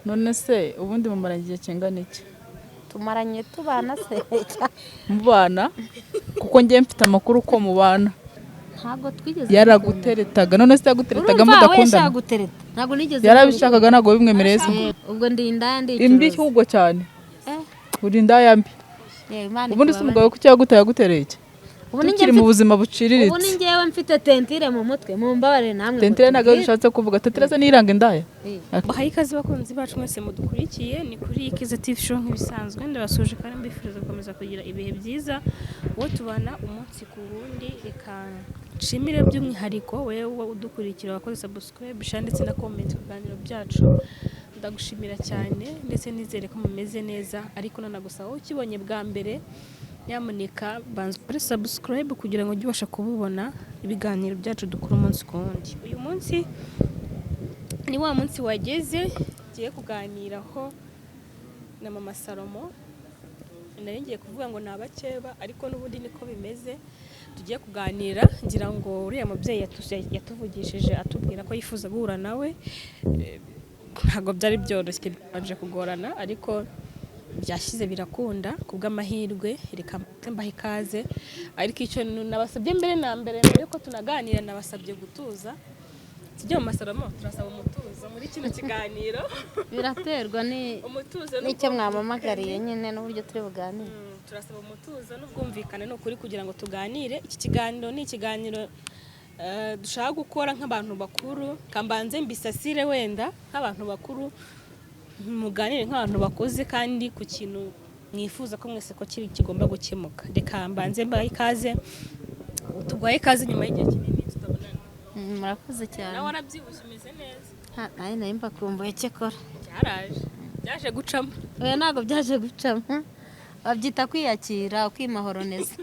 None se ubundi mumaranye igihe kingana iki? Tumaranye tubana se? Mubana, kuko ngiye mfite amakuru ko mubana. Ntabwo twigeze. Yaraguteretaga? None se yaguteretaga Urumva we yashaka mudakundana? gutereta, ntabwo nigeze. Yarabishakaga, ntabwo bimwemereye se? Ubwo ndi indaya, ndi Imbi icuruza. ahubwo cyane. Eh. Uri indaya mbi. Yewe, Imana Ubundi se ikubabarire. umugabo kuki yaguteye, yagutereye iki? Ubu ni njye Tukiri mu buzima ubu ni buciriritse. njyewe mfite teinture mu mutwe, mumbabarire namwe. Teinture ntabwo mutubwire. ushatse kuvuga teinture se niranga indaya? Bahaye ikaze bakunzi bacu mwese mudukurikiye, ni kuri Ikiza TV Show nk'ibisanzwe. Ndabasuje kandi mbifuriza gukomeza kugira ibihe byiza, uwo tubana umunsi ku wundi. Reka nshimire by'umwihariko wowe udukurikira, wakoze subscribe, share ndetse na comment ku biganiro byacu. Ndagushimira cyane ndetse nizere ko mumeze neza, ariko nanagusaba, wowe ukibonye bwa mbere, nyamuneka banza ukore subscribe kugira ngo ujye ubasha kububona ibiganiro byacu dukora umunsi ku wundi. Uyu munsi ni wa munsi wageze ngiye kuganiraho na Mama Salomo. Nari ngiye kuvuga ngo ni abakeba, ariko n'ubundi niko bimeze. Tugiye kuganira, ngira ngo uriya mubyeyi yatuvugishije atubwira ko yifuza guhura nawe. Ntabwo byari byoroshye, byabanje kugorana, ariko byashyize birakunda ku bw'amahirwe. Reka mbahe ikaze, ariko icyo nabasabye mbere na mbere, mbere yuko tunaganira, nabasabye gutuza. Tujye mu masalomo, turasaba umutuzo muri kino kiganiro. Biraterwa ni Umutuzo n'icyo n'ubwumvikane. mwamamagariye nyine n'uburyo turi buganire. Turasaba umutuzo n'ubwumvikane, ni ukuri, kugira ngo tuganire. Iki kiganiro ni ikiganiro dushaka gukora nk'abantu bakuru. Kambanze mbisasire, wenda nk'abantu bakuru muganire nk'abantu bakuze kandi ku kintu mwifuza ko mwese ko kiri kigomba gukemuka. Reka mbanze mbahe ikaze, tuguhaye ikaze nyuma y'igihe kinini tutabonana. Murakoze cyane. Nawe warabyibushye, umeze neza. Ha, nawe nari mbakumbuye cyakora. Byaraje, byaje gucamo. Oya, ntabwo byaje gucamo, babyita kwiyakira, ukimahoroneza.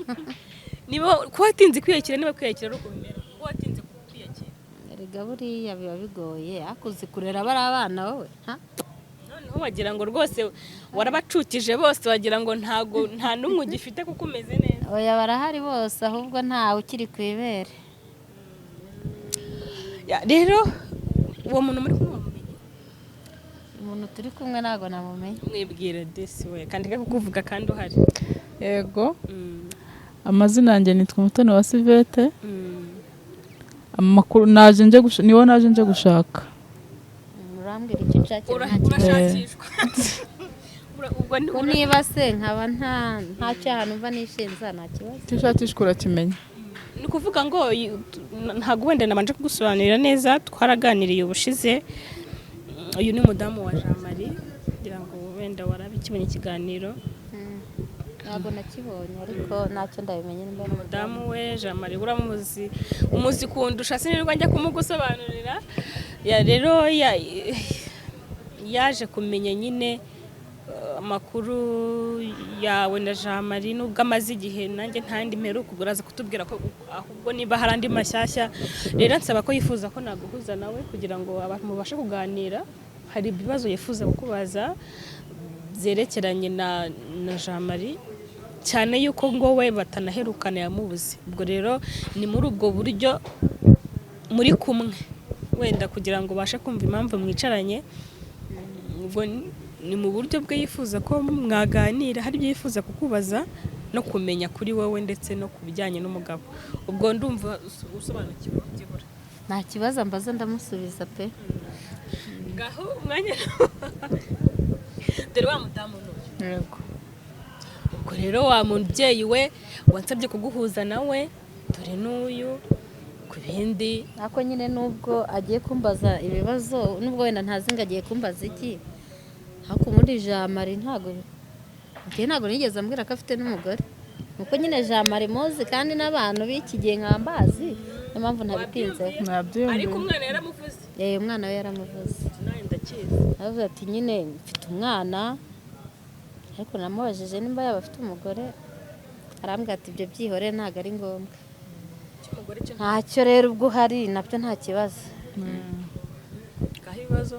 Niba kuba watinze kwiyakira, niba kwiyakira ari uko bimera, kuba watinze kwiyakira. Erega buriya biba bigoye, ariko uzi kurera bari abana wowe, ha? Noneho wagira ngo rwose warabacukije bose, wagira ngo ntago nta n'umwe ugifite kuko umeze neza. Oya, barahari bose, ahubwo ntawe ukiri ku ibere. Ya, rero uwo muntu muri kumwe wamumenye? Umuntu turi kumwe ntabwo namumenye. Mwibwire desi we, kandi kukuvuga kandi uhari. Yego, amazina yanjye nitwa Umutoni wa Sivete. Amakuru naje nje niwo naje nje gushaka. Urambwira icyo nshakira, nta kibazo. Urashakishwa. Ubwo ni Ko niba se nkaba nta cyaha numva nishinza, nta kibazo. Icyo ushakishwa urakimenya. Ni ukuvuga ngo ntabwo wenda nabanje kugusobanurira neza, twaraganiriye ubushize. Uyu ni umudamu wa Jean Marie, kugira ngo wenda warabikibonye ikiganiro. Ntabwo nakibonye, ariko ntacyo ndabimenye nimba ari Umudamu we Jean Marie uramuzi, umuzi kundusha, sinirwa njya kumugusobanurira. Ya rero yaje kumenya nyine amakuru yawe na Jean Marie, nubwo amaze igihe nanjye ntandi mperuka. Ubwo uraza kutubwira ko ahubwo niba hari andi mashyashya. Rero nsaba ko yifuza ko naguhuza nawe kugira ngo abantu mubashe kuganira. Hari ibibazo yifuza kukubaza byerekeranye na Jean Marie, cyane yuko ngo we batanaherukana, yamubuze. Ubwo rero ni muri ubwo buryo muri kumwe, wenda kugira ngo ubashe kumva impamvu mwicaranye. Ubwo ni mu buryo bwe yifuza ko mwaganira, hari ibyo yifuza kukubaza no kumenya kuri wowe ndetse no ku bijyanye n'umugabo. Ubwo ndumva usobanukiwe byibura. Nta kibazo, ambaza ndamusubiza pe. Ngaho umwanya, dore wa mudamu n'uyu. Yego. Ubwo rero wa mubyeyi we wansabye kuguhuza nawe, dore n'uyu ku bindi. Ariko nyine nubwo agiye kumbaza ibibazo, nubwo wenda ntazi ngo agiye kumbaza iki, ariko ubundi Jean Marie ntabwo, njye ntabwo nigeze ambwira ko afite n'umugore. Nuko nyine Jean Marie muzi kandi n'abantu b'iki gihe nkaba mbazi, niyo mpamvu ntabitinzeho. Nabyumvise. Ariko umwana yaramuvuze. Yewe, umwana we yaramuvuze. Nawe ndakizi. Aravuze ati nyine mfite umwana, ariko namubajije nimba yaba afite umugore, arambwira ati ibyo byihorere, ntabwo ari ngombwa. Cy'umugore cyo Ntacyo rero, ubwo uhari nabyo nta kibazo. Ngaho ibibazo.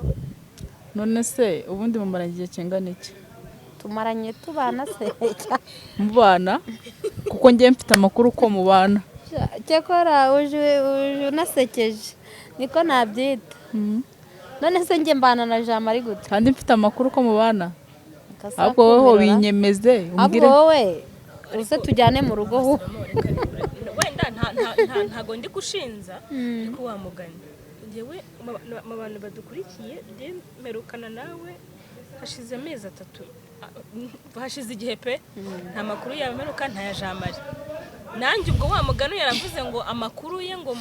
None se ubundi mumaranye igihe kingana iki? Tumaranye tubana se? Mubana, kuko ngiye mfite amakuru ko mubana. Cyakora uje unasekeje, niko nabyita. None se njye mbana na Jean Marie gute? Kandi mfite amakuru ko mubana. Ahubwo wowe binyemeze umbwire. Ahubwo wowe uze tujyane mu rugo ho. Wenda ntago ndi gushinza ariko wamugani. Njyewe mu bantu badukurikiye mperukana nawe hashize amezi 3, hashize igihe pe, nta makuru yawe mperuka, nta ya Jean Marie. Nanjye ubwo wa mugani yaravuze ngo amakuru ye ngo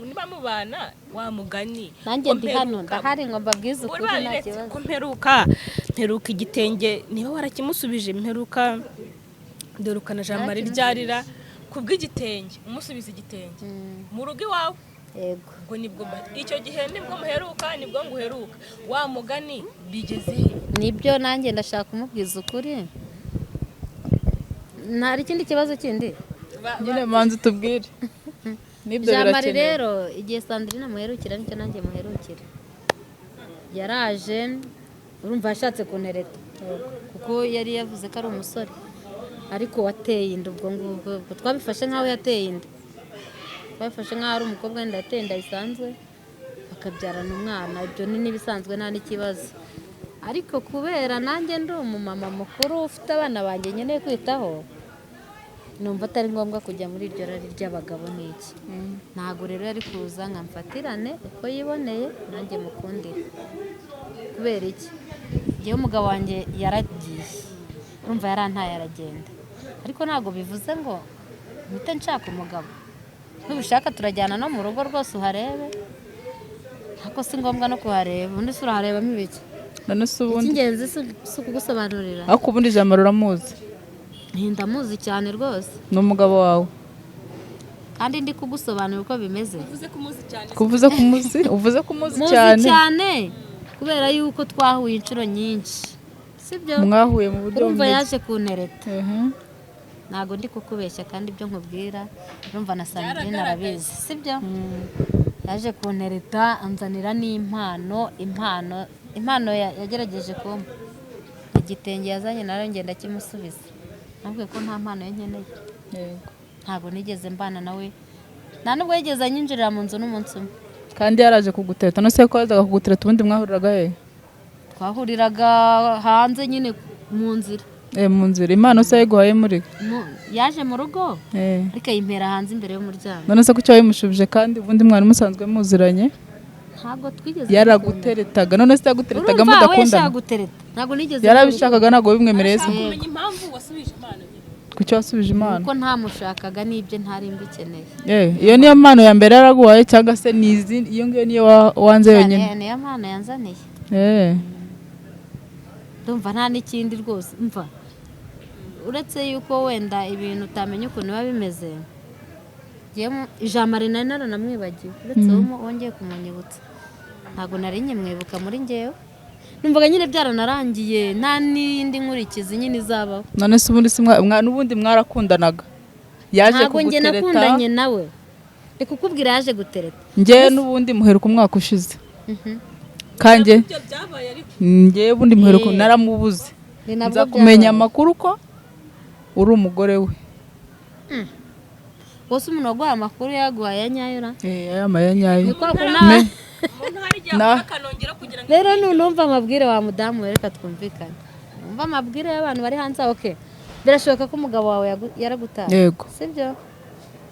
niba mubana wa mugani. Nanjye ndi hano ndahari ngo mbabwize ukuri nta kibazo. Ko mperuka igitenge niba warakimusubije, mperuka dorukana Jean Marie ryarira kubw'igitenge, umusubiza igitenge mu rugo iwawe. Yego. Ubwo nibwo icyo gihe nibwo muheruka, nibwo nguheruka wa mugani bigeze he? Nibyo nanjye ndashaka kumubwiza ukuri. Nta ikindi kibazo kindi nyine manzi tubwire. Nibyo birakenewe. Rero igihe Sandrine muherukira nicyo nanjye muherukira. Yaraje urumva yashatse kuntereta kuko yari yavuze ko ari umusore ariko wateye inda, ubwo ngubwo twabifashe nkaho yateye inda, twabifashe nkaho ari umukobwa wenda yateye inda bisanzwe bakabyarana umwana, ibyo ni n'ibisanzwe nta n'ikibazo. Ariko kubera nanjye ndi umumama mukuru ufite abana banjye nkeneye kwitaho, numva atari ngombwa kujya muri iryo rari ry'abagabo n'iki. Ntabwo rero yari kuza nkamfatirane uko yiboneye nanjye mukundire. Kubera iki? Njyewe umugabo wanjye yaragiye, urumva yarantaye aragenda, ariko ntabwo bivuze ngo mpite nshaka umugabo. Nubishaka turajyana no mu rugo rwose uharebe, ariko si ngombwa no kuhareba. Ubundi se uraharebamo ibiki? None se ubundi icy'ingenzi si ukugusobanurira. Ariko ubundi Jean Marie uramuzi? Ndamuzi cyane rwose. Ni umugabo wawe? Kandi ndi kugusobanurira uko bimeze. Kuvuze kumuzi, uvuze kumuzi cyane. Muzi cyane kubera yuko twahuye inshuro nyinshi. Sibyo? Mwahuye mu buryo urumva yaje kuntereta. Ntago ndi kukubeshya kandi ibyo nkubwira urumva na Sandrine arabizi. Sibyo? Yaje kuntereta anzanira n'impano, impano yagerageje kumpa. Igitenge yazanye nayo ngenda kimusubiza. Nabwiye ko nta mpano ye nkeneye. Yego. Ntago nigeze mbana nawe, nta nubwo yigeze anyinjirira mu nzu n'umunsi umwe. Kandi yaraje kugutereta. None se ko yazaga kugutereta ubundi mwahuriraga he? Twahuriraga hanze nyine mu nzira. Mu nzira. Impano se yayiguhaye muri? Yaje mu rugo ariko ayimpera hanze imbere y'umuryango. None se kuki wayimushubije kandi ubundi mwari musanzwe muziranye? Ntabwo twigeze. Yaraguteretaga. None se yaguteretaga mudakundana? Ntabwo nigeze. Yarabishakaga ntabwo bimwemereye se. Kumenya impamvu wasubije impano nyine. Kuki wasubije impano? Kuko ntamushakaga n'ibyo ntari mbikeneye. Iyo niyo mpano ya mbere yaraguhaye cyangwa se ni izindi? Iyo ngiyo niyo wanze yonyine? Niyo mpano yanzaniye. Ndumva nta n'ikindi rwose mva. Uretse yuko wenda ibintu utamenya ukuntu biba bimeze. Jean Marie nari naranamwibagiwe uretse wongeye kumunyibutsa. Ntabwo nari nkimwibuka muri njyewe. Numvaga nyine byaranarangiye nta n'indi nkurikizi nyine izabaho. None se ubundi n'ubundi mwarakundanaga? Yaje kugutereta? Ntabwo njye nakundanye nawe. Reka kukubwira yaje gutereta. Njye n'ubundi muheruka umwaka ushize. Kanjye njye ubundi muheruka naramubuze. Nza kumenya amakuru ko uri umugore we. Wose umuntu waguhaye amakuru yaguhaye ya nyayo ra? Aya nyayo. Rero nunumva amabwire wa mudamu reka twumvikane. Numva amabwire y'abantu bari hanze, okay. Birashoboka ko umugabo wawe yaragutaye. Yego. Sibyo?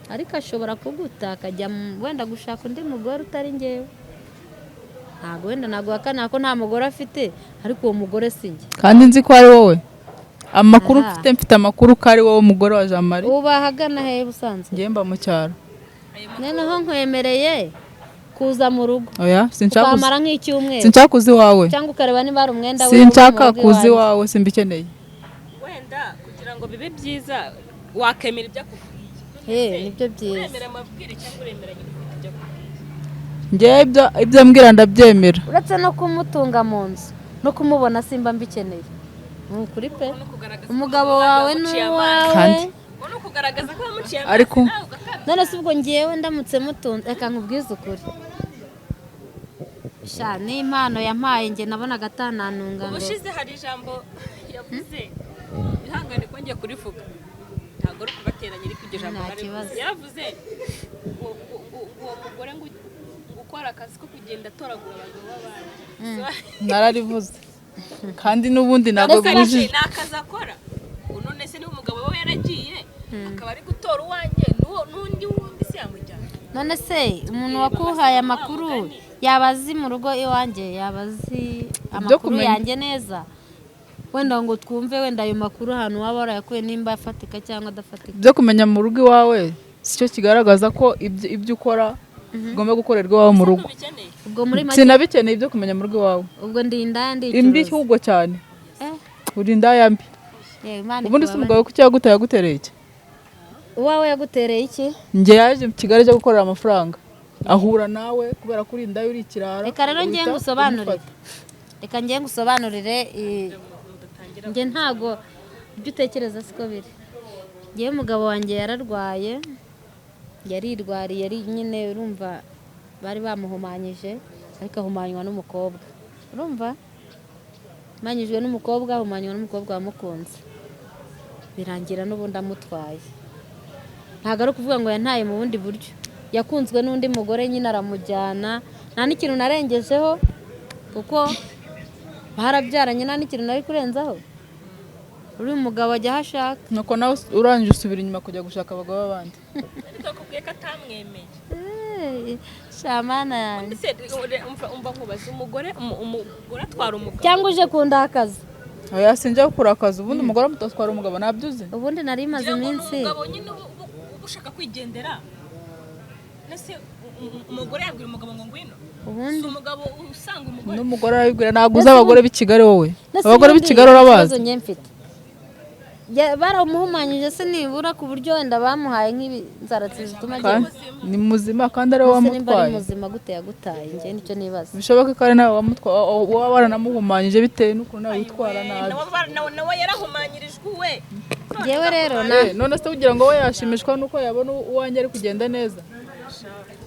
Ariko ashobora kuguta akajya wenda gushaka undi mugore utari njyewe. Ntago wenda naguhakana ko nta mugore afite, ariko uwo mugore si njye. Kandi nzi ko ari wowe. Amakuru mfite amakuru ko ari wowe mugore wa Jean Marie. Uba ahagana he busanzwe? Njye mba mu cyaro. Noneho nkwemereye kuza mu rugo. Oya, sinshaka ukamara nk'icyumweru. Sinshaka kuza iwawe. Cyangwa ukareba niba ari umwenda we. Sinshaka kuza iwawe, simbikeneye. Wenda kugira ngo bibe byiza wakemera ibyo akubwiye. Nibyo byiza. Uremera amabwire cyangwa uremera nyine ibyo akubwiye? Njye ibyo mbwira ndabyemera. Uretse no kumutunga mu nzu no kumubona simba mbikeneye. Ni ukuri pe. Umugabo wawe n'uwawe. Ariko none se ubwo ngewe ndamutse mutunze, reka nkubwize ukuri. Sha ni impano yampaye nge nabonaga atananunga ngo. Ubushize hari ijambo yavuze ihangane ko ngiye kurivuga. Ntabwo ari kubateranya ariko iryo jambo yaravuze ngo uwo mugore ngo gukora akazi ko kugenda atoragura abagabo b'abandi. Nararivuze kandi n'ubundi ntabwo bibujijwe. Ni akazi akora. None se niba umugabo we yaragiye akaba ari gutora uwanjye n'undi wundi se yamujyana. None se umuntu wakuhaye amakuru yaba azi mu rugo iwanjye, yaba azi amakuru yanjye neza, wenda ngo twumve wenda ayo makuru ahantu waba warayakuye nimba afatika cyangwa adafatika. Byo kumenya mu rugo iwawe sicyo kigaragaza ko ibyo ukora ugomba gukorerwa iwawe mu rugo. Ubwo muri make sinabikeneye ibyo kumenya mu rugo iwawe. Ubwo ndi indaya ndi imbi ahubwo cyane. Uri indaya mbi. Ubundi se umugabo kuki yaguteye yagutereye iki? Uwawe yagutereye iki? Njye yaje mu Kigali ajya gukorera amafaranga ahura nawe kubera ko uri indaya uri ikirara. Reka rero ngiye ngusobanurire. Reka ngiye ngusobanurire. Njye ntago ibyo utekereza siko biri. Ngewe umugabo wanjye yararwaye, yarirwariye ari nyine urumva bari bamuhumanyije, ariko ahumanywa n'umukobwa. Urumva? Manyijwe n'umukobwa, ahumanywa n'umukobwa wamukunze. Birangira n'ubundi amutwaye. Ntago ari ukuvuga ngo yantaye mu bundi buryo. Yakunzwe n'undi mugore nyine aramujyana, nta n'ikintu narengejeho kuko barabyaranye, nta n'ikintu nari kurenzaho. Uri umugabo ajya aho ashaka. Nuko nawe urangije usubira inyuma kujya gushaka abagabo b'abandi. Ariko ko atamwemeye. Shamana yanjye. Umva nkubaza umugore atwara umugabo. Cyangwa uje kundakaza. Oya sinjya kurakaza, ubundi umugore amutatwara umugabo nabyuze. Ubundi nari maze iminsi. Umugabo nyine uba ushaka kwigendera. Nese umugore yabwira umugabo ngo ngwino. Ubundi umugabo usanga umugore. N'umugore arabibwira, ntabwo uzi abagore b'i Kigali wowe. Abagore b'i Kigali urabazi. Baramuhumanyije se nibura ku buryo wenda bamuhaye nk'inzaratsi zituma agenda. Ni muzima kandi ari wowe wamutwaye. Ni muzima gute yagutaye? Njye nicyo nibaza. Bishoboka ko ari nawe wamutwaye, waba waranamuhumanyije bitewe n'ukuntu nawe witwara nabi. Nawe yarahumanyirijwe we. Njyewe rero none se kugira ngo we yashimishwa nuko yabona uwanjye ari kugenda neza.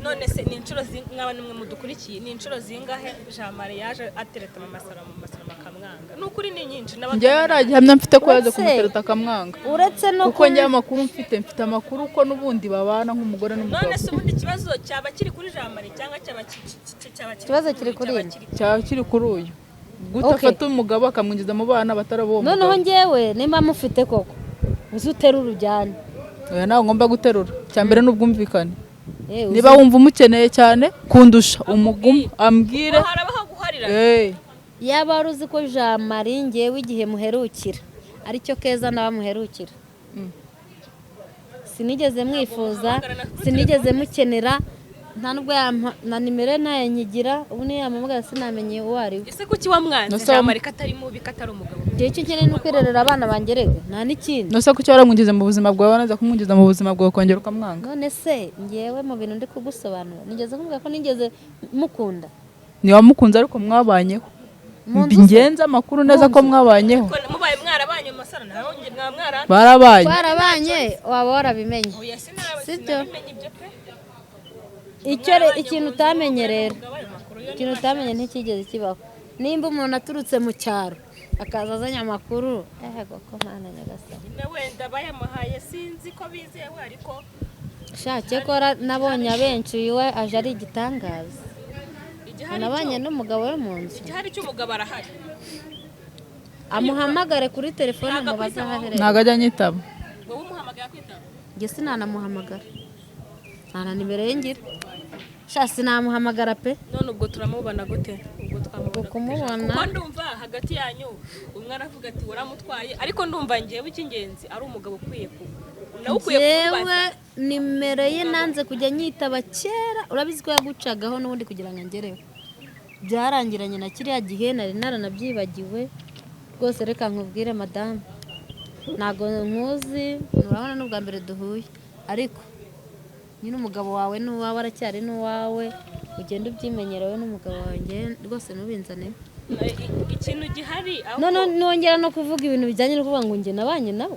None se ni inshuro mwaba nimwe mudukurikiye, ni inshuro zingahe Jean Marie yaje atereta mama Salomo akamwanga? Ni ukuri ni nyinshi. Njyewe yaragihamya mfite ko yaje kumutereta akamwanga. Uretse no kuko njye amakuru mfite amakuru ko n'ubundi babana nk'umugore n'umugabo. None se ubundi ikibazo cyaba kiri kuri Jean Marie cyangwa cyaba ikibazo kiri kuri cyaba kiri kuri uyu gutafata umugabo akamwinjiza mu bana batarabo. Noneho njyewe nimba mufite koko uzi uterura ujyane. Oya nawe ngomba guterura. Cyambere n'ubwumvikane. Niba wumva umukeneye cyane kundusha umugumu ambwire. Yaba wari uzi ko Jean Marie ngewe igihe muherukira aricyo Keza nawe amuherukira, sinigeze mwifuza, sinigeze mukenera, nta nubwo na nimero ntayo nyigira, ubu niyo yampamagara sinamenye uwo ari we. Ese kuki wamwanze Jean Marie ko atari mubi, ko atari umugabo? Njye icyo nkeneye ni ukwirerera abana banjye rega, nta n'ikindi. Nose kuki waramwinjiza mu buzima bwawe, wanaza kumwinjiza mu buzima bwawe ukongera ukamwanga? None se ngewe mu bintu ndi kugusobanura nigeze kuvuga ko nigeze mukunda? Ntiwamukunze ariko mwabanyeho. Mbigenza amakuru neza ko mwabanyeho. Mubaye mwarabanye mu masaro nawe mwara barabanye. Twarabanye waba warabimenye. Sibyo? Icyo ikintu utamenye rero, ikintu utamenye ntikigeze kibaho. Nimba umuntu aturutse mu cyaro akaza azanye amakuru, koko Mana nyagasani. Wenda bayamuhaye sinzi ko bizewe ariko shake ko nabonye abenshi iwe aje ari igitangaza. Nabanye n'umugabo we mu nzu. Igihari cy'umugabo arahari. Amuhamagare kuri telefone mubaze aho aherereye. Ntago ajya anyitaba. Wowe umuhamagara kwitaba? Njye sinanamuhamagara. Nta na nimero ye ngira. Sha sinamuhamagara pe. None ubwo turamubona gute? Ubwo twamubona kumubona. Kuko ndumva hagati yanyu umwe aravuga ati waramutwaye, ariko ndumva ngewe icy'ingenzi ari umugabo ukwiye ku nawe ukwiye kubaza. Nimero ye nanze kujya nyitaba kera, urabizi ko yagucagaho n'ubundi kugira ngo angereho. Byarangiranye na kiriya gihe nari naranabyibagiwe rwose. Reka nkubwire madamu, ntago nkuzi, urabona n'ubwa mbere duhuye, ariko nyine umugabo wawe n'uwawe aracyari n'uwawe, ugenda ubyimenyera wowe n'umugabo wawe, rwose ntubinzane. Ikintu gihari none nongera no kuvuga ibintu bijyanye no kuvuga ngo njye nabanye nawe.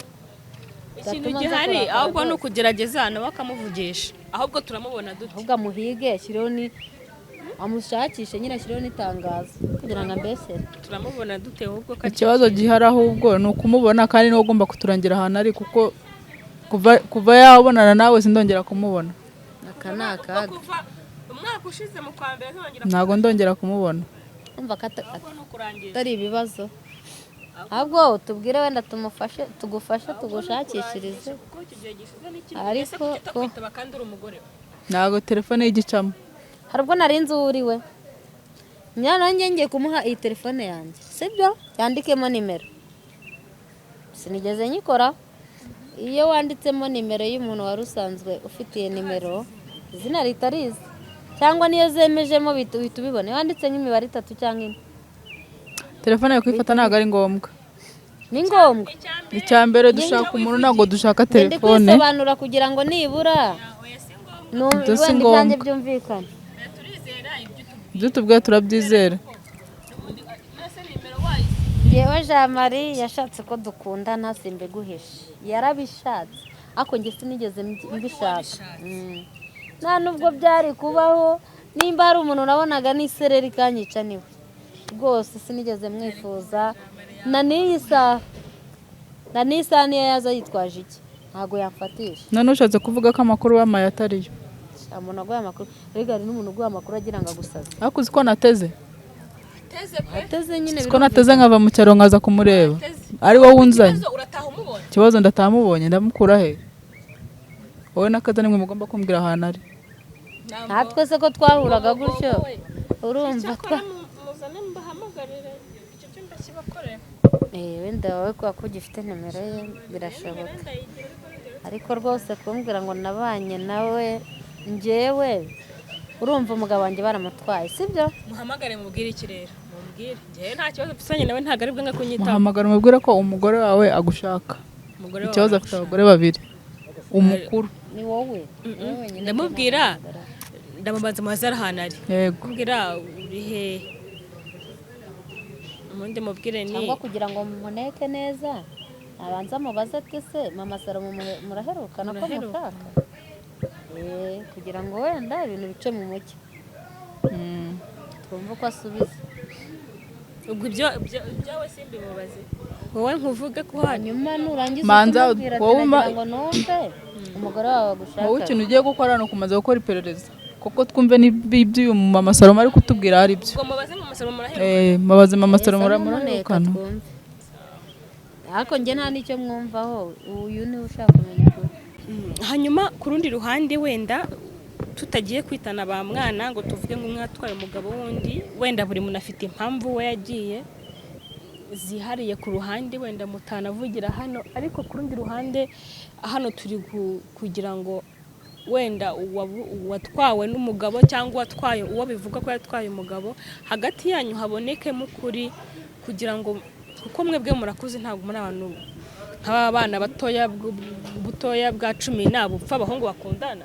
Ikintu gihari ahubwo ni ukugerageza nawe akamuvugisha, ahubwo turamubona dute? Ahubwo amuhige ashyireho ni amushakishe nyine ashyireho n'itangazo kugira ngo ambesere. Turamubona dute ahubwo? Ikibazo gihari ahubwo ni ukumubona, kandi niwe ugomba kuturangira ahantu ari, kuko kuva yabonana nawe sindongera kumubona. Aka ni akaga. Kuva Umwaka ushize mu kwa mbere ntongera. Ntabwo ndongera kumubona. Umva ko Ahubwo ni ukurangiza. atari ibibazo, ahubwo tubwire wenda tumufashe, tugufashe, tugushakishirize. Kuko icyo gihe gishize n'ikindi. Ariko Ese kuki utakwitaba kandi uri umugore we? Ntabwo telefone y'igicamo. Hari ubwo narinzi uwo uri we. Nanjye ngiye kumuha iyi telefone yanjye, sibyo? Yandikemo nimero, sinigeze nyikora. Iyo wanditsemo nimero y'umuntu wari usanzwe ufitiye nimero, izina ritarizi cyangwa niyo zemejemo uhita ubibona. Iyo wanditse nk'imibare itatu cyangwa ine. Telefone yawe kuyifata ntabwo ari ngombwa. Ni ngombwa. Icya mbere dushaka umuntu, ntabwo dushaka Ndi telefone. kwisobanura kugira ngo nibura Oya, si ngombwa. Ibyo si wenda ibyanjye ngombwa. byumvikane. Turizera ibyo utubwiye. Ibyo tubwiye turabyizera. Ubundi nase nimero wayizi? Ngewe Jean Marie yashatse ko dukundana, simbiguhishe, yarabishatse, ariko njye sinigeze mbishaka. Nta nubwo byari kubaho. Nimba hari umuntu nabonaga n'isereri ikanyica niwe rwose. Sinigeze mwifuza na n'iyi saha, na n'iyi saha niyo yaza yitwaje iki, ntabwo yamfatisha. None ushatse kuvuga ko amakuru bampaye atariyo? Nta muntu aguha amakuru ariko hari n'umuntu uguha amakuru agira ngo agusaze. Ariko uzi ko nateze? Teze pe. Ateze nyine. Uzi ko nateze nkava mu cyaro nkaza kumureba, ari wowe unzanye? Ikibazo, urataha umubonye? Ikibazo, ndatamubonye, ndamukura he? Wowe n'akaza nimwe mugomba kumbwira ahantu ari. Natwe se ko twahuraga gutyo, urumva? Icyakora muzane mbahamagarire icyo cyumba kibakorera. Wenda wowe kubera ko ugifite nimero ye birashoboka. Ndayigira ariko. Ariko rwose kumbwira ngo nabanye nawe, njyewe urumva umugabo wanjye baramutwaye, sibyo? Muhamagare mubwire iki rero, mubwire njyewe nta kibazo mfitanye nawe, ntabwo ari bwo kunyitaho. Muhamagara umubwire ko umugore wawe agushaka. Umugore wawe Ikibazo, afite abagore babiri, umukuru. Ni wowe, wowe wenyine. Ndamubwira, ndamubanza mubaze ari ahantu ari. Yego. Mubwira uri hehe, ubundi mubwire ni Cyangwa kugira ngo muneke neza, abanza mubaze ati: "Se mama Salomo muraherukana ko Muraheruka. mushaka?" Kugira ngo wenda ibintu bice mu mucyo, twumve uko asubiza. Ubwo ibyo ibyawe simbimubaze, wowe nkuvuge ko hari. Hanyuma nurangiza Manza, kumubwira ati wowe nagira ngo numve umugore wawe agushaka. Wowe ikintu ugiye gukora ni ukumaze gukora iperereza, kuko twumve niba iby'uyu mama Salomo ari kutubwira ari byo. Ubwo mubaze ngo Salomo muraheruka? Mubaze mama Salomo Esa n'umuneka muraherukana. Twumve, ariko njye nta n'icyo mwumvaho, uyu niwe ushaka kumenya ukuri. Hanyuma ku rundi ruhande, wenda tutagiye kwitana ba mwana ngo tuvuge ngo umwe atwaye umugabo w'undi, wenda buri muntu afite impamvu we yagiye zihariye ku ruhande, wenda mutanavugira hano, ariko ku rundi ruhande hano turi kugira ngo wenda uwatwawe n'umugabo cyangwa uwatwaye uwo bivuga ko yatwaye umugabo, hagati yanyu habonekemo ukuri, kugira ngo, kuko mwebwe murakuze, ntabwo muri abantu nk'aba bana batoya butoya bwa cumi bupfa abahungu bakundana.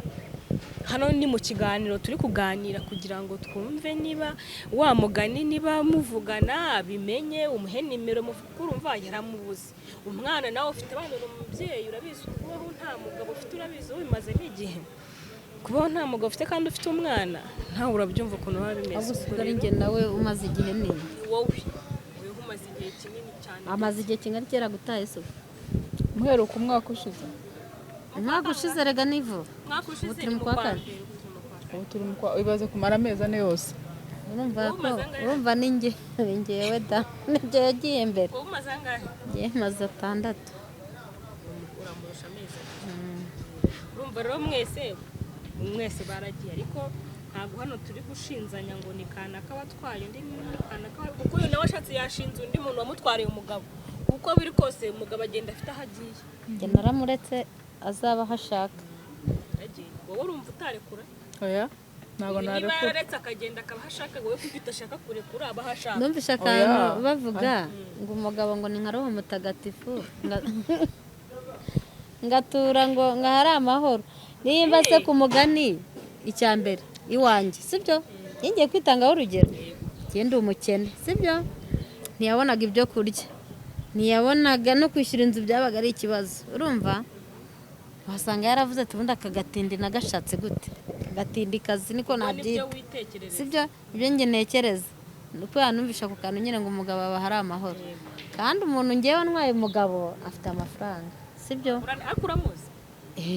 Hano ni mu kiganiro, turi kuganira kugira ngo twumve niba wa mugani, niba muvugana abimenye, umuhe nimero muvuge. Urumva yaramubuze. Umwana nawe ufite abana, uri umubyeyi, urabizi kubaho nta mugabo ufite, urabizi ubimazemo igihe, kubaho nta mugabo ufite kandi ufite umwana, ntawe urabyumva ukuntu biba bimeze. Ahubwo usigara njye nawe umaze igihe nini. Wowe umaze igihe kinini cyane. Amaze igihe kingana kera gutaye se ubu? Muheruka umwaka ushize. Umwaka ushize rega ni vuba. Umwaka ushize. Ubu turi Ni mu mu kwa kwa kane. mbere, ubu turi mu kwa kane. Ubu turi mu kwa, ibaze kumara amezi 4 yose. Urumva Wowe ko umaze angahe? Urumva ni njye, ni njyewe da, ni njye yagiye mbere. Wowe umaze angahe? Njye maze 6. Uramurusha amezi 2. Urumva rero mwese mwese baragiye, ariko ntabwo hano turi gushinzanya ngo ni kanaka watwaye undi, ni kanaka, kuko uyu nawe ashatse yashinze undi muntu wamutwariye umugabo. Uko biri kose umugabo agenda afite aho agiye. Njye naramuretse, azaba aho ashaka. Agiye, wowe urumva utarekura? Oya, ntabwo Niba narekura. yararetse akagenda akaba aho ashaka, wowe kuko udashaka kurekura aba aho ashaka. Numvishe akantu Oya. bavuga ngo umugabo ngo ni nka roho mutagatifu, ngatura ngo ahari amahoro. Nimba se ku mugani, icya mbere iwanjye sibyo, ngiye kwitangaho urugero, njye ndi umukene, sibyo? Ntiyabonaga ibyo kurya, ntiyabonaga no kwishyura inzu, byabaga ari ikibazo. Urumva wasanga yaravuze ati: "Ubundi aka gatindi nagashatse gute?" Agatindi kazi niko Ubwo nibyo nabyita. Witekerereza. Sibyo, ibyo njye ntekereza ni uko yanumvisha ku kantu nyine ngo umugabo aba hari amahoro, kandi umuntu ngewe ntwaye umugabo afite amafaranga, sibyo? Ariko uramuzi?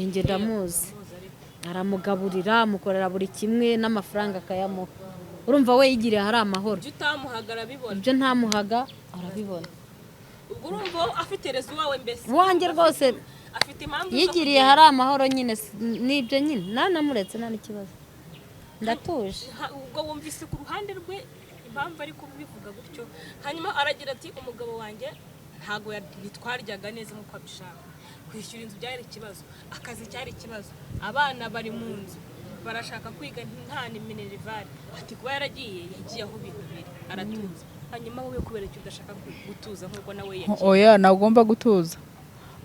Njye ndamuzi. Uramuzi ariko. Aramugaburira, amukorera buri kimwe, n'amafaranga akayamuha. Urumva we yigiriye hari amahoro. Ibyo utamuhaga arabibona. Ibyo ntamuhaga arabibona. Ubwo urumva wowe afite rezo iwawe mbese. Wanjye rwose afite impamvu zo yigiriye kugenda. Hari amahoro nyine, nibyo nyine nanamuretse, nta n'ikibazo, ndatuje. Ubwo wumvise ku ruhande rwe impamvu ari kubivuga gutyo. Hanyuma aragira ati umugabo wanjye ntabwo ntitwaryaga neza nk'uko abishaka, kwishyura inzu byari ikibazo, akazi cyari ikibazo, abana bari mu nzu barashaka kwiga nta ni minerval. Ati kuba yaragiye, yagiye aho ibintu biri aratuza. Hanyuma wowe kubera icyo udashaka gutuza nk'uko nawe yagiye? Oya, ntagomba gutuza.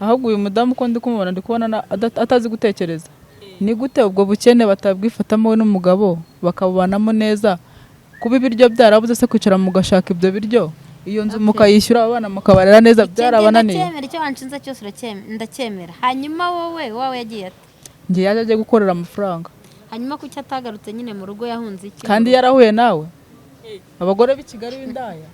Ahubwo uyu mudamu uko ndi kumubona, ndi kubona atazi gutekereza. Ni gute ubwo bukene batabwifatamo we n'umugabo bakabubanamo neza? Kuba ibiryo byarabuze se, kwicara mugashaka ibyo biryo, iyo nzu mukayishyura, abana mukabarera neza, byarabananiye? Ndacyemera, icyo wanshinze cyose ndacyemera. Hanyuma wowe wawe yagiye ate? Njye yaje agiye gukorera amafaranga. Hanyuma kuki atagarutse nyine mu rugo? Yahunze iki? Kandi yarahuye nawe. Abagore b'i Kigali b'indaya,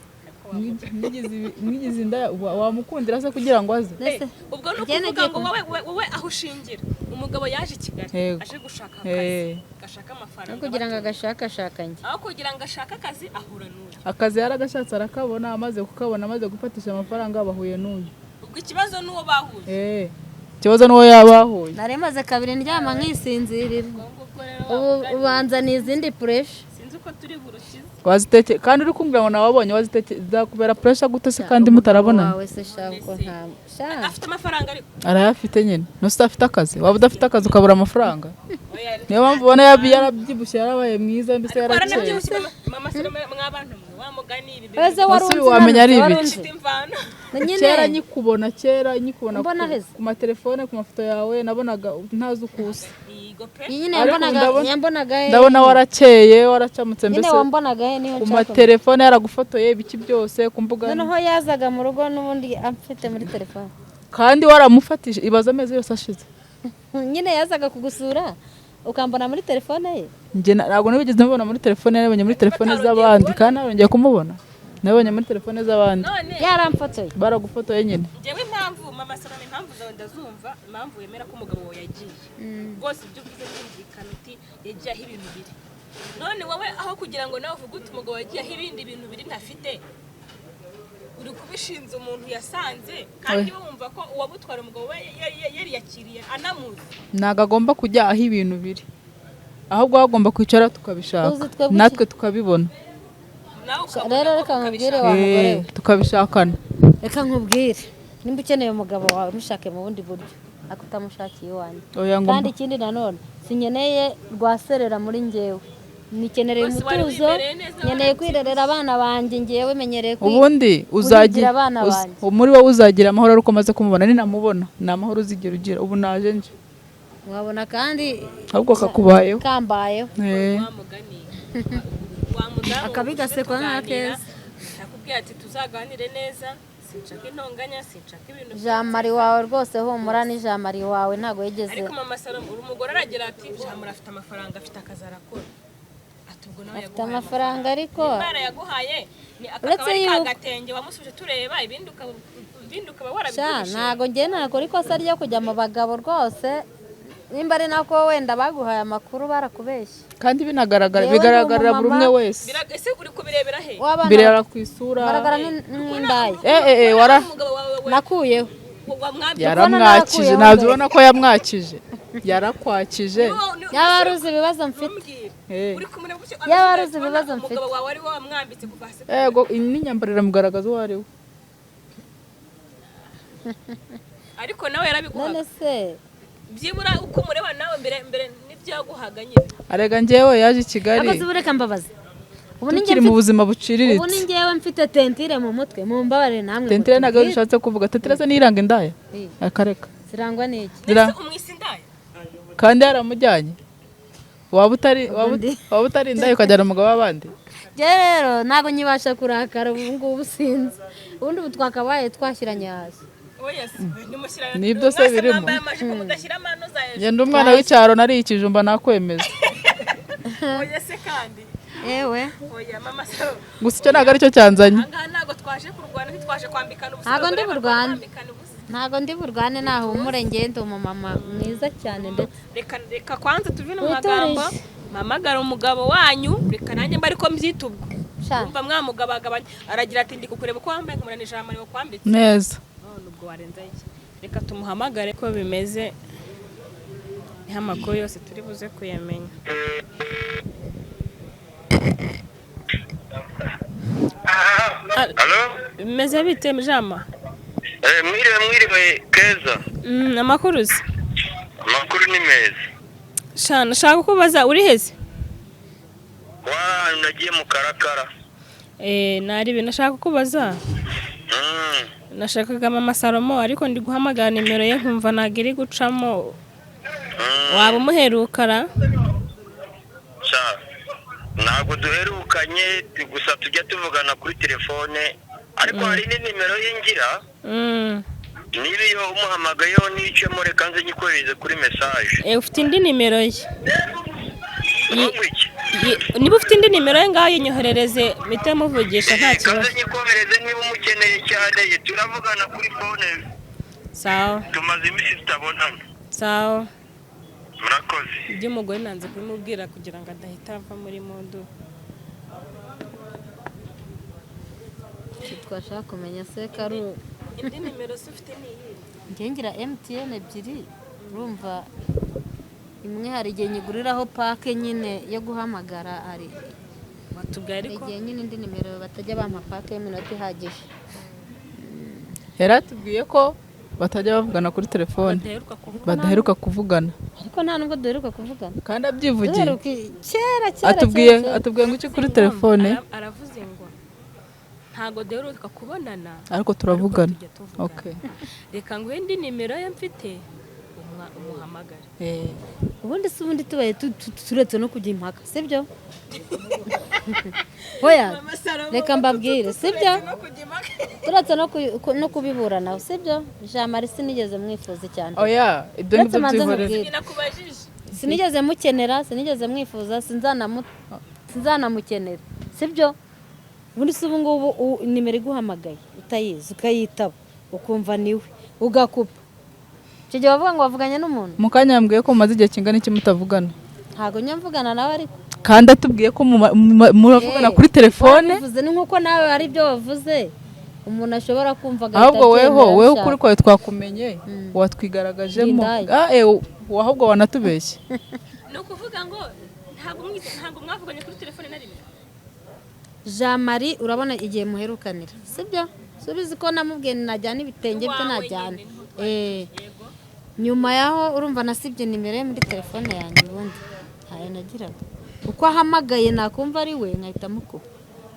mwigize indaya, wamukundira se kugira ngo aze? Mbese Ubwo ni njye ukuvuga nagiye ngo wowe aho ushingira, umugabo yaje i Kigali Yego. aje gushaka akazi, gashaka amafaranga no kugira ngo abatunga. agashakashakanye. Aho kugira ngo ashake akazi ahura n'uyu. Akazi yaragashatse arakabona, amaze kukabona, amaze gufatisha amafaranga, bahuye n'uyu. Ubwo ikibazo n'uwo bahuye. Ikibazo n'uwo yaba ahuye. Nari maze kabiri ndyama nkisinzirira. Ubwo ngubwo rero Ubu ubanza ni izindi pressure. Sinzi uko turi burukize. Waziteke kandi uri kumbwira ngo nawabonye, waziteke zakubera pressure gute se kandi mutarabonana? Wawe se sha, ubwo nta sha. Afite amafaranga ariko. Arayafite nyine, ntuse udafite akazi? Waba udafite akazi ukabura amafaranga? Oya. Niyo mpamvu ubona yarabyibushye, yarabaye mwiza mbese, Ariko yarakeye. waranabyibushye mama Salome, mw'abantu mwe, wa mugani ibi Ese wari Ese unzi? wamenya ari Wari ibiki? unzi? bifite imvano. Nyine. Kera nyikubona Mbona heza. ku matelefone, ku mafoto yawe, nabonaga ntazi uko usa. Yego pe. Nyine Ariko yambonaga yambonaga he? Ndabona warakeye, waracamutse Nyine mbese. wambonaga he? Niho Ku nshaka. matelefone yaragufotoye, ibiki byose ku mbuga. Noneho yazaga mu rugo n'ubundi amfite muri telefone. Kandi waramufatije, ibaza amezi yose ashize. Nyine yazaga kugusura ukambona muri telefone ye. Njye ntabwo nabigeze mubona muri telefone, nabonye muri telefone z'abandi, kandi narongeye kumubona nabonye muri telefone z'abandi. None Yaramfotoye. Baragufotoye nyine. Njyewe impamvu, mama Salome, impamvu zawe ndazumva, impamvu wemera ko umugabo wawe yagiye, rwose ibyo uvuze byumvikana, uti yagiye aho ibintu biri. None wowe aho kugira ngo nawe uvuge uti umugabo yagiye aho ibindi bintu biri ntafite, uri kubishinza umuntu yasanze, kandi we wumva ko uwamutwara umugabo we yariyakiriye anamuzi. Ntabwo agomba kujya aho ibintu biri, ahubwo agomba kwicara tukabishaka. Uzi twebwe Natwe tukabibona. Nawe ukabona Rero ko reka nkubwire, ukabishaka. wa mugore we. Tukabishakana. Reka nkubwire, nimba ukeneye umugabo wawe, mushake mu bundi buryo, ariko utamushakiye iwanjye. Oya, ngomba. Kandi ikindi nanone, sinkeneye rwaserera muri njyewe, nikenereye Rwose wari umutuzo. wimereye neza, Nkeneye kwirerera abana banjye, ngewe menyereye Ubundi guhigira uzagira abana banjye. Muri wowe uzagira amahoro ari uko umaze kumubona. Ninamubona ni amahoro uzigera ugira. Ubu naje nje. Wabona kandi Ahubwo kakubayeho. Kambayeho. Wa mugani wa mudamu Akabigasekwa nk'akeza. Nakubwiye ati tuzaganire neza, sinshaka intonganya, sinshaka ibintu. Jean Marie wawe rwose, humura, ni Jean Marie wawe, ntabwo yigeze. Ariko mama Salomo, uri umugore, aragira ati Jean afite amafaranga, afite akazi arakora, ati ubwo nawe Afite yaguhaye amafaranga ariko Imana yaguhaye ni aka Uretse kaba ari ka yuko- gatenge wamusubije tureba, ibindi ukaba Sha, warabigurishije. Ntabwo njye nakora ikosa ryo kujya mu bagabo rwose. Nimba ari nako wenda baguhaye amakuru, barakubeshya. Kandi binagaragara, Yewe, ndi bigaragarira buri umwe umumama. wese. Ese uri kubirebera he? W'abana Birera ku isura. Garagara nk'indaya. Wara Umugabo wawe Nakuyeho. wamwambye. Yaramwakije. Nakuyeho Ntabwo mbere. ubona ko yamwakije, yarakwakije. Yaba wari uzi ibibazo mfite. Uri kumureba gutyo, Yaba wari uzi ibibazo mfite. Umugabo wawe ari we wamwambitse kuva hasi. Ego, iyi n'imyambaro iramugaragaza uwo ari we. Ariko nawe yarabiguhaga. None se Byibura uko umureba nawe mbere mbere n'ibyo yaguhaga nyine. Arega njyewe yaje i Kigali Akoze ubu, reka mbabaze, ubu ni njye tukiri mu buzima ubu ni buciriritse. njyewe mfite teinture mu mutwe, mumbabarire namwe. Teinture ntabwo mutubwire. bishatse kuvuga teinture se niranga indaya? Akareka. Zirangwa n'iki? Mbese umwisi indaya? Kandi yaramujyanye, waba utari indaya ukajyana umugabo w'abandi? Njye rero ntabwo nyibasha kurakara ubu ngubu, sinzi, ubundi ubu twakabaye twashyiranye hasi. Oya se, ntimushyira. Nibyo se Mwese birimo? mwambaye amajipo mudashyira amano za hejuru. Ngenda umwana w'icyaro, nariye ikijumba, nakwemeza. Oya se kandi. Ewe. Oya mama Salomo. Gusa icyo ntabwo aricyo cyanzanye. Ahangaha ntabwo twaje kurwana, ntitwaje kwambikana ubusa. Ntabwo ndi Abagore burwane. kwambikana ubusa. Ntabwo ndi burwane, nahumure, ngende umumama mwiza cyane ndetse Reka reka, kwanza tuve no mu Witurije. magambo, mpamagara umugabo wanyu. Reka nanjye mba ariko mbyita ubwo. Sha. Umva, mwamugabagabanya aragira ati: "Ndi kukureba uko wambaye, nkamurana ijambo wakwambitse." Neza. None ubwo warenza iki? Reka tumuhamagare ko bimeze, niho amakuru yose turi buze kuyamenya. Halo? Bimeze bite, Jama? Mwiriwe, mwiriwe Keza. Amakuru se? Amakuru ni meza. Sha, nashaka kukubaza, uri heze? Wa nagiye mu Karakara. Nari ibintu nashaka kukubaza. Nashakaga mama Salomo, ariko ndi guhamagara nimero ye nkumva ntabwo iri gucamo. Waba umuherukara? Sha, ntabwo duherukanye, gusa tujya tuvugana kuri telefone, ariko hari n'inimero ye ngira. Niba iyo umuhamagayeho nicemo, reka nze nyikohereze kuri message. Ufite indi nimero ye? Ngo iki? Niba ufite indi nimero ye, ngaho yinyoherereze mpite muvugisha, nta Reka kibazo. nze nyikohereze niba umukeneye cyane, turavugana kuri phone. Sawa. Tumaze iminsi tutabonana. Sawa. Murakoze. Iby'umugore nanze kubimubwira kugira ngo adahita ava muri mundu. Twashaka kumenya se ko ari Indi nimero se ufite ni iyihe? Njye ngira MTN ebyiri, urumva, imwe hari igihe nyiguriraho pake nyine yo guhamagara, hari Watubwiye hari ariko. igihe nyine indi nimero batajya bampa pake y'iminota ihagije. Yaratubwiye ko batajya bavugana kuri telefone. Badaheruka kuvuga. Badaheruka kuvugana. Ariko nta nubwo duheruka kuvugana. Kandi abyivugiye. Duheruka kera kera. Atubwiye kera, kera. Atubwiye ngo iki kuri telefone? Aravuze ngo ntabwo duheruka kubonana, ariko turavugana. tujya tuvugana. Okay. Reka nguhe indi nimero ye mfite, umuhamagare. Ubundi se, ubundi tubaye turetse no kujya impaka, sibyo? Oya, reka mbabwire, sibyo? Turetse no kubiburanaho, sibyo? Jean Marie sinigeze mwifuza cyane. Oya, ibyo Uretse ngibyo manze byihorere. nkubwire. Nakubajije. Sinigeze mukenera, sinigeze mwifuza, sinzanamukenera, sibyo? Ubundi se ubu ngubu nimero iguhamagaye utayizi, ukayitaba, ukumva niwe, ugakupa, icyo gihe bavuga ngo wavuganye n'umuntu? Mu kanya yambwiye ko mumaze igihe kingana iki mutavugana. Ntabwo njya mvugana nawe ariko. Kandi atubwiye ko muravugana kuri telefone. Wabivuze ni nk'uko nawe hari ibyo wavuze umuntu ashobora kumva agahita Ahubwo weho abyemera weho abishaka. ukuri kwawe twakumenye, watwigaragajemo. Ndi indaya. Ah, ahubwo wanatubeshye. Ni ukuvuga ngo ntabwo mwavuganye kuri telefone na rimwe? Jean Marie, urabona igihe muherukanira, sibyo? Subizi ko namubwiye najyana ibitenge bye. Iwawe Najyana nyine, niho twari. Yego. Nyuma yaho urumva nasibye nimero ye muri telefone yanjye, ubundi ntayo nagiraga. Uko ahamagaye nakumva ari we nkahita mukupa,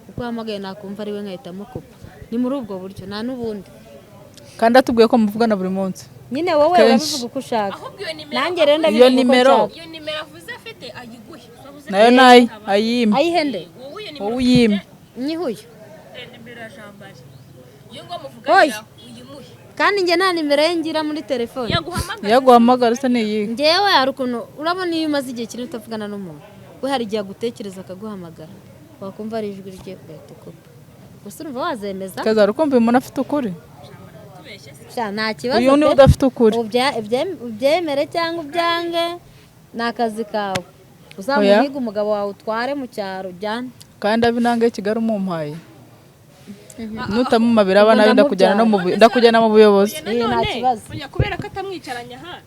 uko ahamagaye nakumva ari we nkahita mukupa. Ni muri ubwo buryo, nta n'ubundi. Kandi atubwiye ko muvugana buri munsi. Nyine wowe Kenshi. urabivuga uko ushaka. Ahubwo iyo nimero Nanjye rero ndabivuga Iyo uko nimero. nshaka. Iyo nimero avuze afite ayiguhe. Wavuze Nayo nayo ayime. Ayihende. Wowe iyo nimero Wowe uyime. Nyihuye. Ufite nimero ya Jean Marie, iyo ngo muvuganira uyimuhe. Kandi njye nta nimero ye ngira muri telefone. Yaguhamagara. Iyo aguhamagara se ni iyihe? Njyewe hari ukuntu, urabona iyo umaze igihe kinini utavugana n'umuntu, we hari igihe agutekereza akaguhamagara, wakumva ari ijwi rye ugahita ukupa. Gusa urumva wazemeza. Kaza ukumva uyu muntu afite ukuri. Sha, nta kibazo Uyu niwe pe. udafite ukuri. Ubyemere cyangwa ubyange, ni akazi kawe. Uzamuhiga umugabo wawe utware mu cyaro ujyane. Kandi abe inanga y'i Kigali umumpaye, nutamuma biraba nabi, ndakujyana no mu ndakujyana mu buyobozi. Eh, nta Nanone kibazo. oya, kubera ko atamwicaranye aha,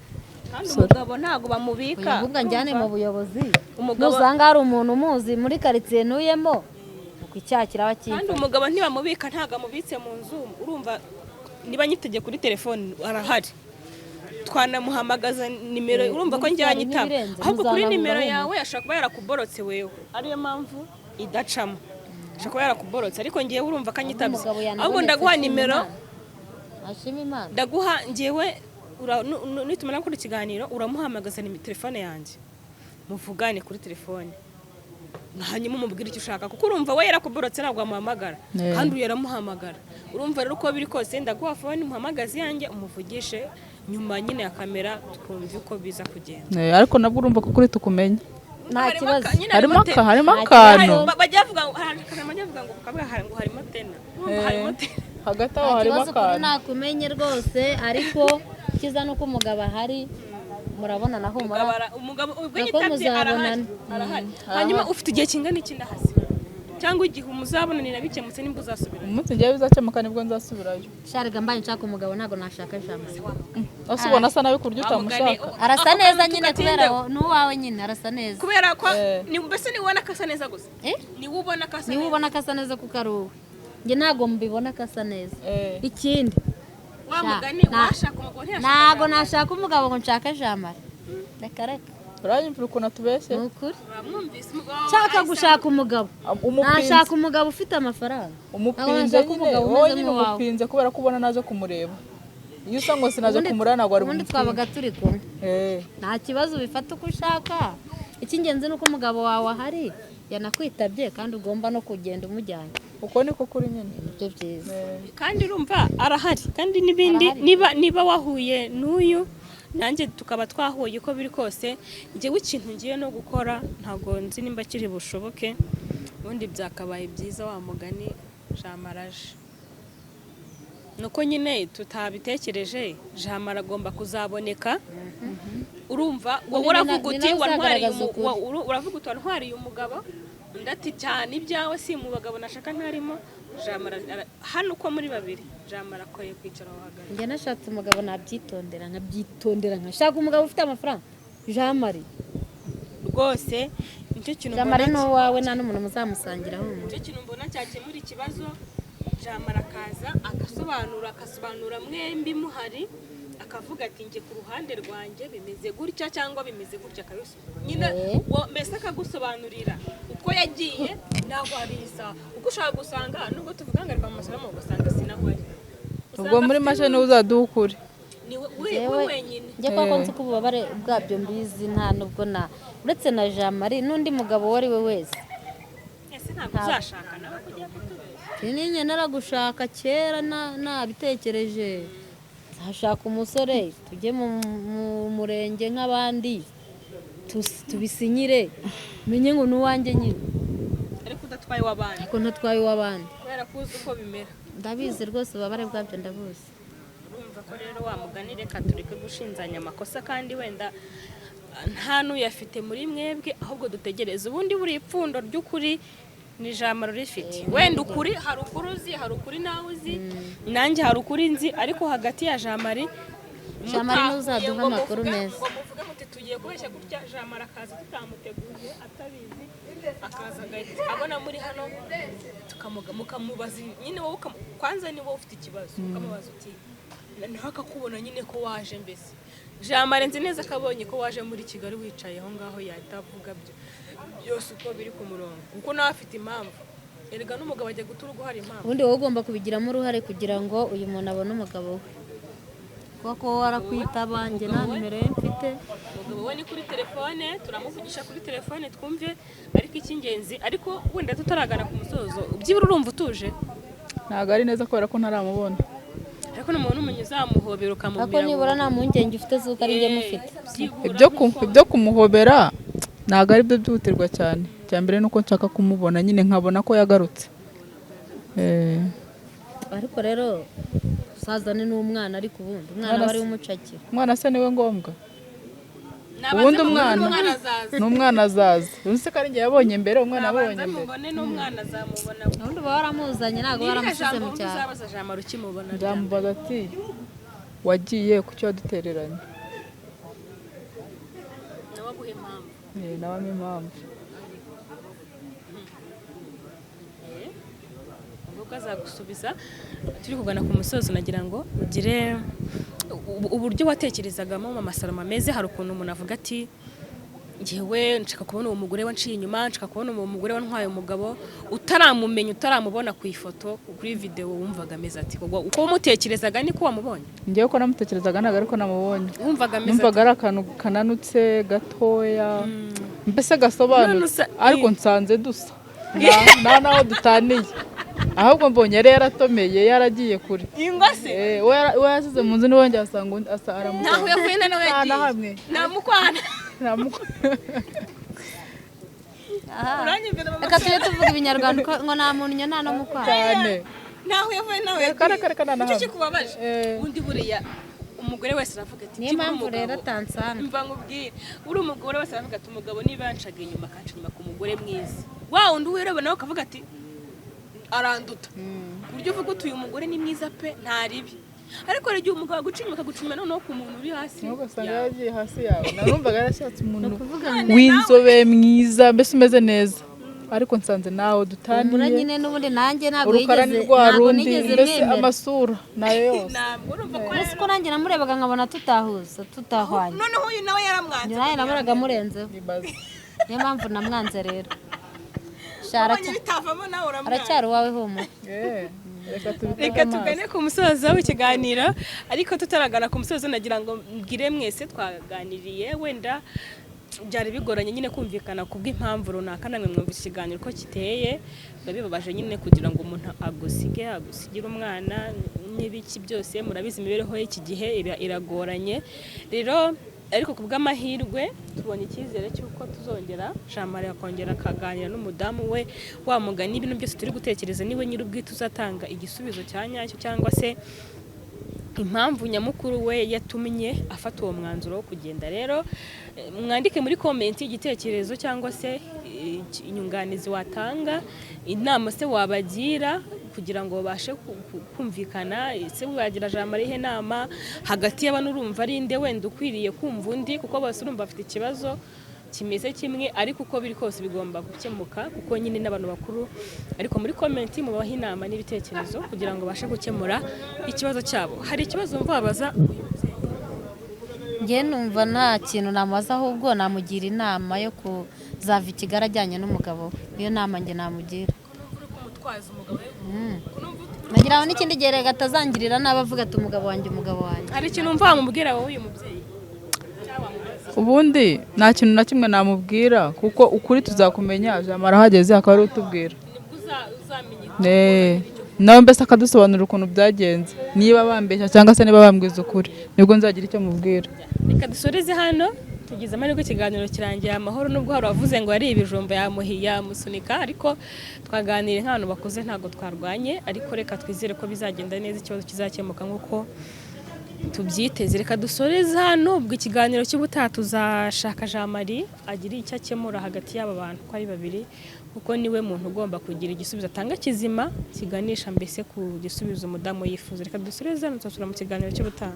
kandi umugabo ntabwo bamubika. Ahubwo njyane mu buyobozi. Umugabo- Nusanga hari umuntu umuzi muri karitsiye ntuyemo, uko icyaha kiraba Kandi cyimfa. umugabo ntibamubika, ntabwo amubitse mu nzu. Urumva niba nyitegeye kuri telefone arahari, twanamuhamagaza nimero. Urumva ko Ubundi njyanye hari itaba. n'ibirenze, Ahubwo kuri muzanahura nimero wenda. yawe ashobora kuba yarakuborotse wewe, ariyo mpamvu idacamo. Ashobora kuba yarakuborotse, ariko ngewe urumva ko anyitabye. Umugabo yanabonetse, Ahubwo ndaguha ashima nimero. Imana. Ashima Imana. Ndaguha ngewe, nitumara gukora ikiganiro uramuhamagaza ni telefone yanjye, muvugane kuri telefone, hanyuma umubwire icyo ushaka, kuko urumva we yarakuborotse ntabwo wamuhamagara. Kandi uyu yaramuhamagara. Urumva rero uko biri kose ndaguha phone, muhamagaze iyanjye, umuvugishe nyuma nyine ya kamera, twumve uko biza kugenda. Ariko nabwo urumva ko kuri tukumenye. Nta Harimo kibazo. nyine Harimo harimo Nta akantu. Bajya bavuga ngo bajya bavuga ngo kukavuga ngo harimo tena. Urumva harimo tena. Hagati aho Nta harimo kibazo, kuri akantu. Nakumenye rwose, ariko icyiza ni uko umugabo ahari, murabonana, humura. Umugabo umugabo ubwo Nako yitabye arahari. muzabonana. Arahari. Hanyuma ufite igihe kingana iki ndahasi, cyangwa igihe muzabonanira bikemutse nibwo uzasubirayo? Umunsi ngiye bizakemuka nibwo nzasubirayo. Sharega, mbaye nshaka umugabo ntabwo nashaka Jambo. Ese ubona asa nabi ku buryo Wa mugani, utamushaka? Arasa ako neza kantu nyine tugatindeho. kubera n'uwawe nyine arasa neza. Kubera ko Eh. ni mbese niwe ubona ko asa neza gusa? Eh? Niwe ubona ko asa Niwe neza? ubona ko asa neza kuko ari uwe, njye ntabwo mbibona ko asa neza. Eh. Ikindi, Wa mugani, washaka umugabo ntiyashaka ntabwo Jambo. nashaka umugabo ngo nshake Jamara, reka reka. Uranyumvira ukuntu atubeshye? Ni ukuri. Uramwumvise umugabo wawe Nshaka ahise gushaka umugabo, Umupinzi. nashaka umugabo ufite amafaranga. Ntabwo Umupinze nashaka nyine umugabo wowe umeze nyine nk'uwawe. umupinze kubera ko ubona naje kumureba. Iyo usa ngo sinaje kumureba ntabwo wari Ubundi bumupinge. twabaga turi kumwe. Eh. Nta kibazo, ubifata uko ushaka. Icy'ingenzi ni uko umugabo wawe ahari, yanakwitabye, kandi ugomba no kugenda umujyanye. Uko niko kuri nyine. Nibyo byiza. Eh. Kandi urumva arahari, kandi n'ibindi. Arahari. Niba wahuye n'uyu, nanjye tukaba twahuye, uko biri kose njyewe ikintu ngiye no gukora ntabwo nzi nimba kiri bushoboke. Ubundi byakabaye byiza, wa mugani, Jamaraje nuko nyine tutabitekereje. Jamara agomba kuzaboneka, urumva wowe Ubundi uravuga ni uti nawe wantwariye uzagaragaza ukuri. uravuga uti wantwariye umugabo, undi ati cyane ibyawe si mu bagabo nashaka ntarimo. Jamara hano uko muri babiri, Jamara akwiye kwicara aho hagati. Njye nashatse umugabo nabyitondera, nkabyitondera, nkashaka umugabo ufite amafaranga, Jean Marie. Rwose nicyo kintu Jean Marie mbona ni uwawe, nta n'umuntu muzamusangiraho. Nicyo kintu mbona cyakemura ikibazo. Jamara akaza agasobanura, akasobanura mwembi muhari, akavuga ati njye ku ruhande rwanjye bimeze gutya cyangwa bimeze gutya, akabisobanura nyine. Eh. Mbese akagusobanurira uko yagiye. Ntabwo hari isaha uko ushobora gusanga, nubwo tuvuga ngo ari kwa Masarama, ugasanga sinaho ari. Ubwo muri make niwe uzaduha ukuri. Ni we Jewe- wenyine. Njye kwa ko nzi ko ububabare bwabyo mbizi, nta nubwo na uretse na Jean Marie n'undi mugabo uwo ari we wese. Ese ntabwo uzashaka nawe kujya kutubeshya? Ninkenera gushaka kera nabitekereje, nzashaka umusore tujye mu murenge nk'abandi, tubisinyire, menye ngo ni uwanjye nyine. Ariko udatwaye uw'abandi. Ariko ntatwaye uw'abandi. Kubera ko uzi uko bimera. Ndabizi rwose, ububabare bwabyo ndabuzi. Urumva ko rero, wa mugani, reka tureke gushinzanya amakosa, kandi wenda nta n'uyafite muri mwebwe, ahubwo dutegereze. Ubundi buri ipfundo ry'ukuri ni ijambo rifite wenda ukuri. Hari ukuri uzi, hari ukuri nawe uzi, nanjye hari ukuri nzi, ariko hagati ya Jamari Jamari niwe uzaduha amakuru meza. Ngo muvuge muti tugiye kubeshya gutya, Jamari akaza tutamuteguye, atabizi, akaza agahita abona muri hano, mukamubaza nyine. Wowe kwanza ni wowe ufite ikibazo, ukamubaza uti nawe akakubona nyine ko waje. Mbese Jamari nzi neza ko abonye ko waje muri Kigali wicaye aho ngaho, yahita avuga byose uko biri ku murongo, kuko nawe afite impamvu. Erega n'umugabo ajya guta urugo hari impamvu. Ubundi wowe ugomba kubigiramo uruhare kugira ngo uyu muntu abone umugabo we, kuko wowe arakwitaba, njye nta nimero ye mfite. Umugabo we ni kuri telefone, turamuvugisha kuri telefone twumve. Ariko icy'ingenzi, ariko wenda tutaragana ku musozo, byibura urumva utuje? Ntabwo ari neza kubera ko ntaramubona. Ariko n'umuntu umenya uzamuhobera Ariko ukamubwira. nibura nta mpungenge ufite z'uko ari njye mufite. Ibyo kumuhobera ntabwo ari byo byihutirwa cyane. Icya mbere ni uko nshaka kumubona nyine, nkabona ko yagarutse. Ariko rero usazane n'umwana, ariko ubundi umwana Umwana aba ari se- we umucakira. Umwana se niwe ngombwa? Ubundi umwana umwana azaza. N'umwana azaza. Ubu se ko ari njye yabonye mbere, umwana abonye Nabanza mbere. mubone, n'umwana azamubona. Ubundi uba waramuzanye, ntabwo Ni irihe waramusize jambo mu wumva cyaro. uzabaza Jambo ukimubona? Nzamubaza ati wagiye kuki wadutereranye? Nawe aguha impamvu. Eh, nawe ampa impamvu. Ubwo azagusubiza. Turi kugana ku musozo, nagira ngo ugire uburyo watekerezagamo Mama Salomo ameze. Hari ukuntu umuntu avuga ati ngewe nshaka kubona uwo mugore wanciye inyuma, nshaka kubona uwo mugore wantwaye umugabo, utaramumenya, utaramubona ku ifoto, kuri videwo, wumvaga ameze ati? Ubwo uko wamutekerezaga niko wamubonye? Njyewe uko namutekerezaga ntabwo ariko namubonye. Wumvaga ameze Numvaga ati? ari akantu kananutse gatoya, mbese gasobanutse. None usa- Ariko nsanze dusa nta n'aho dutaniye, ahubwo mbonye yari yaratomeye, yaragiye kure. Ingwa se? Eh, we yasize mu nzu, niwe wongeye asanga undi asa Ntaho aramusanga. yavuye na nawe Nta na yagiye. hamwe. Nta mukwana. Aha. Uranyumvira, mama? Reka tujye tuvuga ibinyarwanda ngo nta muntu nta no mukwana. Cyane. Naho yavuye nawe Reka, reka, reka, nta na nicyo hamwe. kikubabaje. Eh. Undi buriya umugore wese aravuga ati Niyo "Byibura mpamvu rero umugabo." atansanga. Mva nkubwire, uri umugore wese aravuga ati umugabo niba yancaga inyuma akanca inyuma ku mugore mwiza wa wundi wireba nawe akavuga ati aranduta, ku buryo uvuga uti uyu mugore ni mwiza pe, nta ribi. Ariko hari igihe umugabo aguca inyuma akaguca inyuma noneho ku muntu uri hasi Nawe ugasanga yawe. yagiye hasi yawe. Narumvaga yarashatse umuntu Ukuvuga w'inzobe mwiza, mbese umeze neza, ariko nsanze nawe humura dutaniye. Nyine n'ubundi nanjye ntabwo Urukara ni yigeze, rwa ntabwo rundi, nigeze mbese mwemera. amasura nayo yose. Ntabwo urumva ko Uretse ko nanjye namurebaga nkabona tutahuza, tutahwanye. Noneho uyu nawe yaramwanze. Njye nawe nabonaga amurenzeho. Ibaze. Niyo mpamvu namwanze rero. Sha, Ubonye bitavamo nawe uramwanze. Aracyari uwawe, humura. Eh, reka tubitege Reka amaso. tugane ku musozo w'ikiganiro, ariko tutaragana ku musozo nagira ngo mbwire mwese twaganiriye, wenda byari bigoranye nyine kumvikana ku bw'impamvu runaka, namwe mwumvise ikiganiro uko kiteye. Biba bibabaje nyine kugira ngo umuntu agusige, agusigire umwana n'ibiki byose. Murabizi imibereho y'iki gihe iragoranye rero, ariko ku bw'amahirwe tubonye icyizere cy'uko tuzongera Jean Marie akongera akaganira n'umudamu we, wa mugani ibintu byose turi gutekereza niwe nyir'ubwite uzatanga igisubizo cya nyacyo, cyangwa se impamvu nyamukuru we yatumye afata uwo mwanzuro wo kugenda. Rero mwandike muri comment igitekerezo cyangwa se inyunganizi watanga, inama se wabagira kugira ngo babashe kumvikana. Ese wagira Jean Marie ihe nama hagati y'abantu? Urumva ari nde wenda ukwiriye kumva undi? Kuko bose urumva bafite ikibazo kimeze kimwe, ariko uko biri kose bigomba gukemuka kuko nyine n'abantu bakuru. Ariko muri comment mubahe inama n'ibitekerezo kugira ngo babashe gukemura ikibazo cyabo. Hari ikibazo wumva wabaza uyu mubyeyi? Njye numva nta kintu namubaza, ahubwo namugira inama yo kuzava i Kigali ajyanye n'umugabo we. Niyo nama njye namugira. Uri kumutwaza umugabo we? Nagira ngo n'ikindi gihe reka atazangirira nabi avuga ati umugabo wanjye, umugabo wanjye. Hari ikintu wumva wamubwira wowe uyu mubyeyi cyangwa wamubaza? Ubundi nta kintu na kimwe namubwira, kuko ukuri tuzakumenya Jean Marie ahageze akaba ari utubwira. Nibwo uzamenya. Nawe mbese akadusobanurira ukuntu byagenze, niba bambeshya cyangwa se niba bambwiza ukuri, nibwo nzagira icyo mubwira. Reka dusoreze hano. Tugize amahirwe ikiganiro kirangiye amahoro, nubwo hari uwavuze ngo ari ibijumba yamuhiye yamusunika, ariko twaganiriye nk'abantu bakuze, ntabwo twarwanye. Ariko reka twizere ko bizagenda neza, ikibazo kizakemuka nk'uko tubyiteze. Reka dusoreze hano. Ubwo ikiganiro cy'ubutaha tuzashaka Jean Marie agire icyo akemura hagati y'aba bantu uko ari babiri, kuko niwe muntu ugomba kugira igisubizo atanga kizima kiganisha mbese ku gisubizo umudamu yifuza. Reka dusoreze hano, tuzasubira mu kiganiro cy'ubutaha.